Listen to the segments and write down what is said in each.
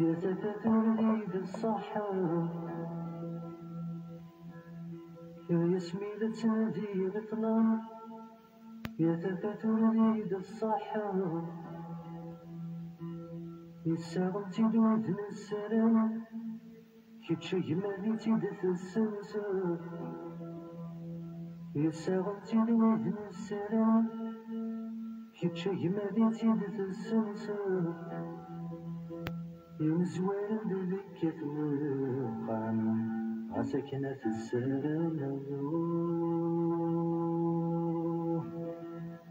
يا تفتر الصحة يا ياسمين تنادي غطلة يا تفتر الصحة يساغم تدود السلام كي تشيما تيدث السمسم يساغم تدود السلام كي تشيما تيدث السمسم ينزوال بذكة القام عسكنة السلام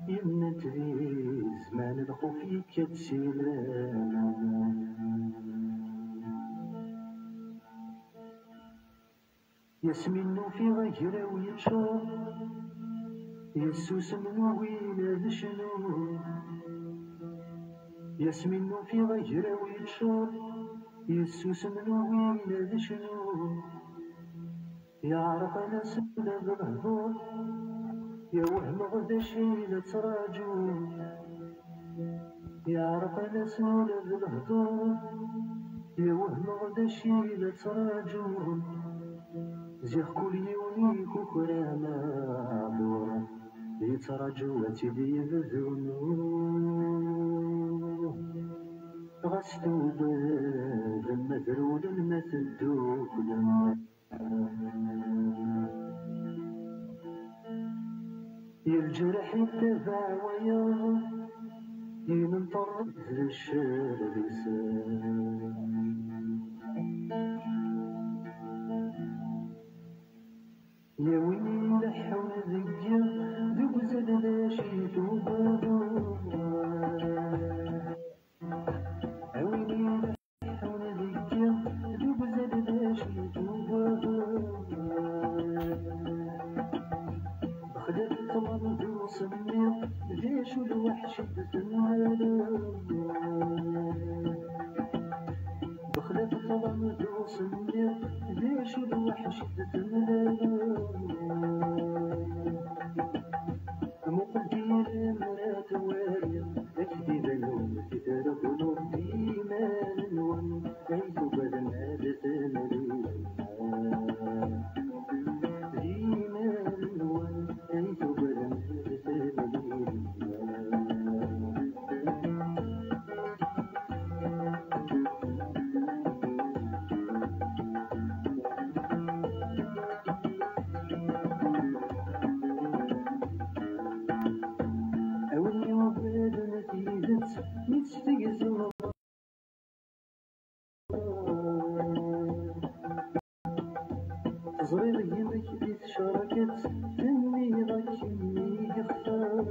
يمنت ذي زمان الخوف كتسيلان ياسمين في غير ويتشوف يسوس من وين شنو ياسمين في غير ويتشوف يسوس من وين شنو يعرف انا سنة بالهضور يا وهم غدا شي تراجو يعرف انا سنة بالهضور يا وهم غدا شي تراجو زيخ كل يومي كوكرا معذور يتراجو وتدي بذنوب غستو ذم ذرول ما تدوك يا الجرح يتبع ويا ينطر الشر يا وين لحون ذيا ذوق زاد لا وين لحون ذيا ذوق زاد لا بخدت الطمر ذو صمير ليش الوحش بخلت الطمر ذو صمير ليش الوحش مقدير مرات والي اكدي ذنوب تترك ديما ون كيف بدل هذا. زرير يمك دي تشاركت تني غاكني يختار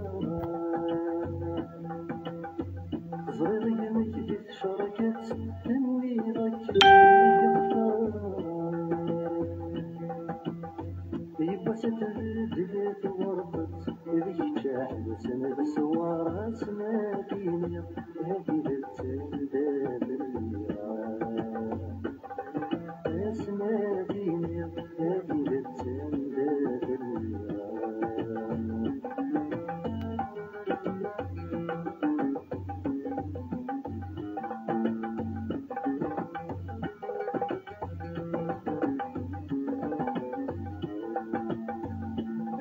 زرير يمك دي تشاركت تني غاكني يختار يبا ستبدلت ورطت ذيك جاحد بسوار سناديني هذه التنداب سناديني هذه التنداب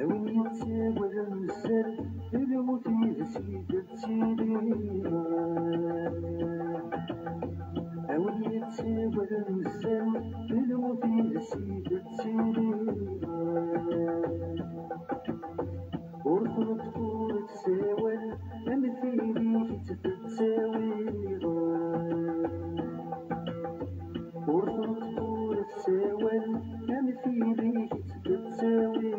وين يتساوى المزال الموت يزيد التيرينا وين يتساوى المزال الموت يزيد التيرينا ورث تقول تساوى أمثيلي تتساوي ورث تقول تساوى أمثيلي تتساوي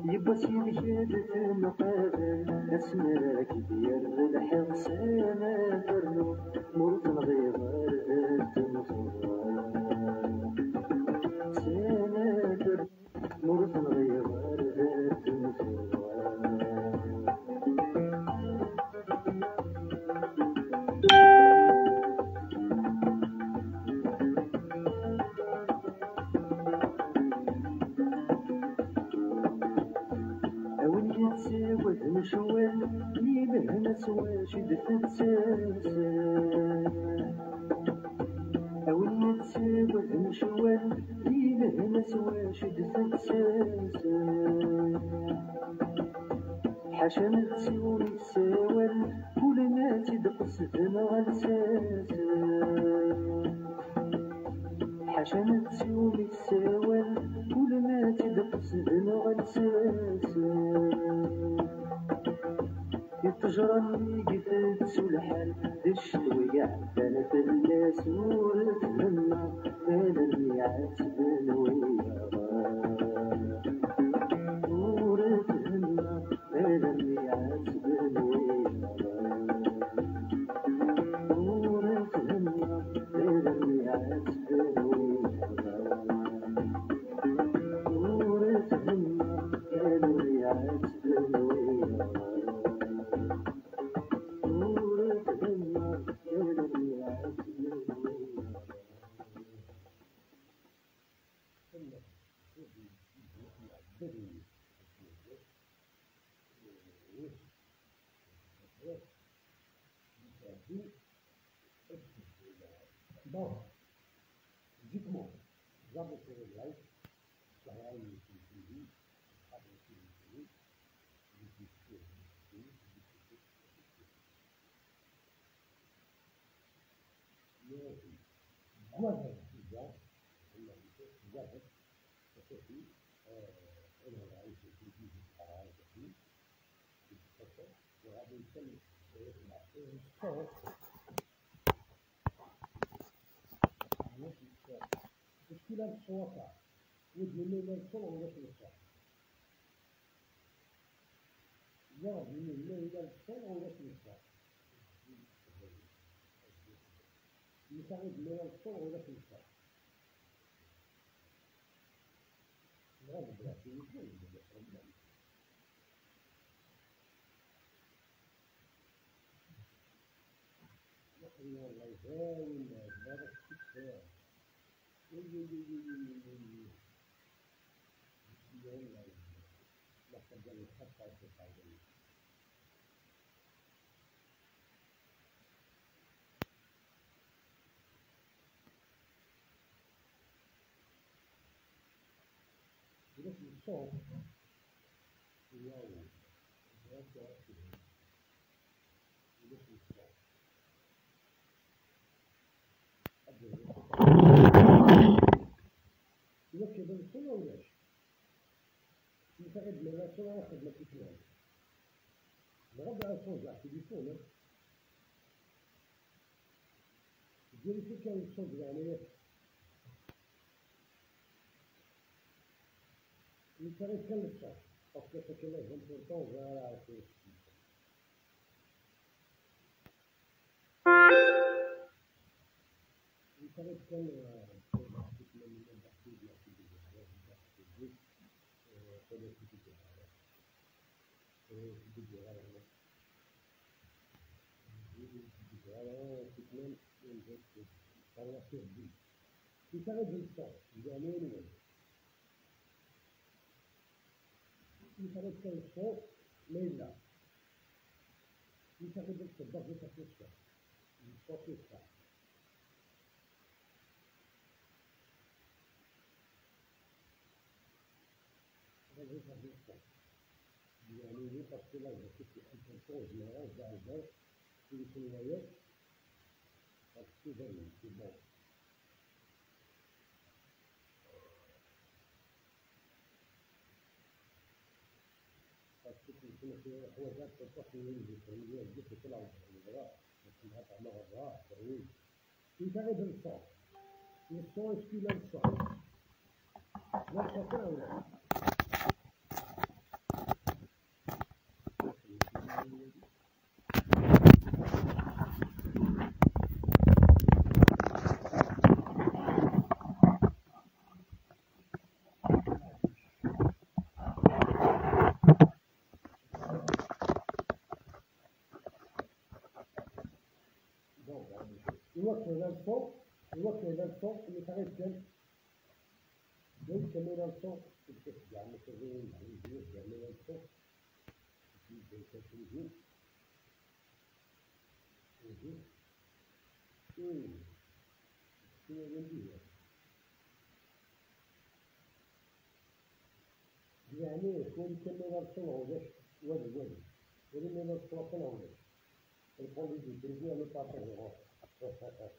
يبا سيدي شادت المقابل اسمك ديال الحق سنة فرنو مرت الغيظ سنة فرنو مرت الغيظ مشوال يبهنا سواشد تتساسا أول نتساوى مشوال يبهنا سواشد تتساسا حاشا نتساوى نتساوى كل ما تدقس غنساسا حاشا نتساوى نتساوى كل ما تدقس غنساسا التجرى اللي قفت والحال الشتوي عدنا في الناس ورثنا انا اللي عاتبن ويا ورثنا انا اللي عاتبن ويا ورثنا انا اللي عاتبن ويا ورثنا انا اللي عاتبن ويا Bon, dites-moi, j'avais fait le live, المشكلة الصوت ودي لا الصوت ولا الصوت لا لا الصوت ولا الصوت يساعد لا الصوت ولا الصوت يتغير كان الصوت parce que là l'important voilà c'est يتغير كان يتغير الصوت يعني يتغير الصوت ما لا يتغير الصوت يتغير الصوت يتغير يعني parce que là je suis important général dans le parce que c'est bon. Parce que الصوت est-ce qu'il a le son? لا الصوت ولا يوكل الصوت يوكل الصوت اللي تغير كان يوكل الصوت يعني يعني الصوت يعني شكون كمل الصوت ولاش والو والو ولا من الصوت ولاش القول دي ترجع للطاقه.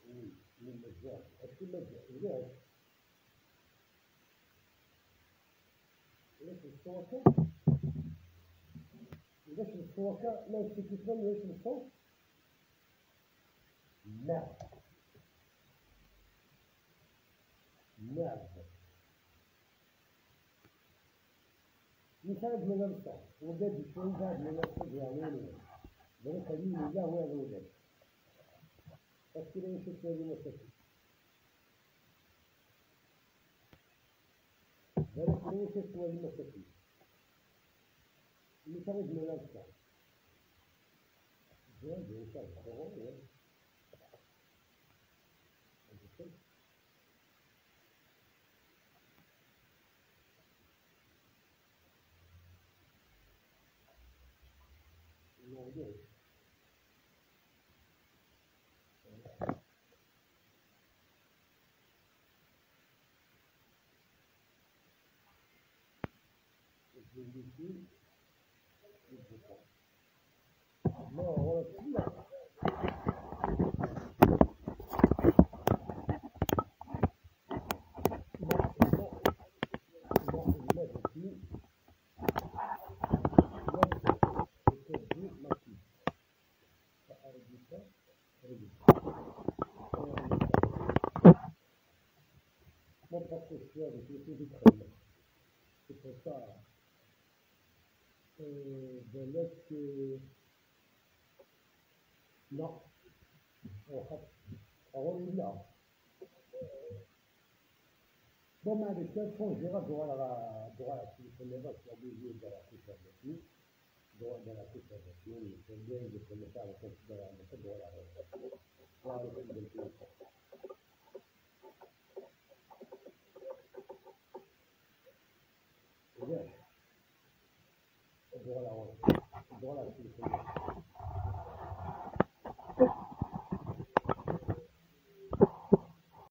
Oui, مزيان. est-ce que مزيان علاش؟ علاش الصوت؟ علاش الصوت لا يستكفى علاش الصوت؟ نعم نعم يساعد من الصوت وقد شوي بعد من الصوت يعني بل خليني لا هو الولد parce que là يشوف هذه المشاكل بالك لا يشوف هذه المشاكل اللي تغيب من الصوت زين زين شاء الله. C'est pour ça. بالك لا أقول لا bon معليش كان جيرا دوغا دوغا في النظام دوغا في دوغا دوغا في